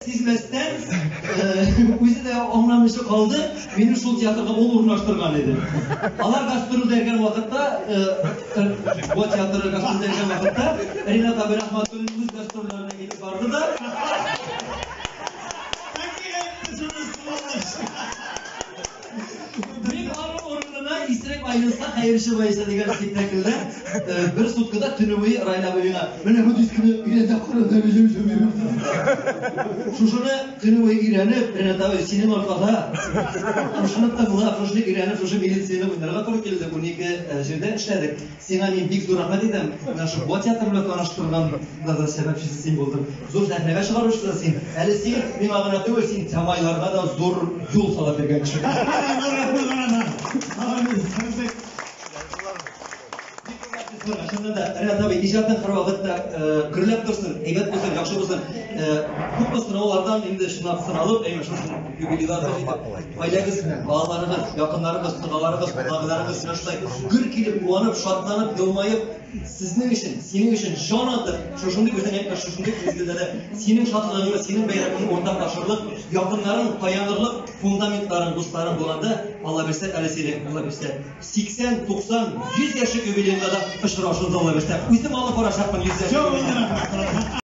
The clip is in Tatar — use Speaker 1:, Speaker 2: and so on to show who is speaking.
Speaker 1: Сизмәстән, үзе дә аңламыйча калды, мине шул театрга ул урнаштырган иде. Алар гастрольдә йөргән вакытта, Буа театры гастрольдә йөргән вакытта, Ринат абый Рахматуллин үз гастрольләренә китеп барды да. Мин аның урынына Исерек Айнуста Хәерче Байса дигән спектакльдә бер суткада төне буе Раил абый миңа, менә бу дискны өйрәнә карада. Шушыны төне буе өйрәнеп, Ренат абый, синең аркада шушыны тыңлап, шушыны өйрәнеп, шушы милицияне уйнарга туры килде. 12 җирдә эшләдек. Сиңа мин бик зур рәхмәт әйтәм. Менә шул Буа театры белән таныштырганда да сәбәпчесе син булдың. Зур сәхнәгә чыгаручы да син. Әле син миңа гына түгел, син Тямайларга да зур юл салып биргән кеше. Чыннан да, Ренат абый, иҗатың һәрвакытта гөрләп торсын, әйбәт булсын, яхшы булсын. Күпме сынаулардан инде чынлап сыналып, әйме шушы юбилейларга җитеп, гаиләгез, балаларыгыз, якыннарыгыз, кодаларыгыз, кодагыйларыгыз менә шулай гөр килеп, куанып, шатланып, елмаеп, сезнең өчен, синең өчен җан атып, шушындый үзең әйткән шушындый мизгелдә дә синең шатлыгыңны, синең бәйрәмеңне уртаклашырлык, якыннарың таянырлык фундаментларың, дусларың булганда, Алла бирсә, әле сине, Алла бирсә, 80, 90, 100 яшьлек юбилееңда да очрашырбыз, Алла бирсә. Үзем алып барачакмын 100 яшьлек.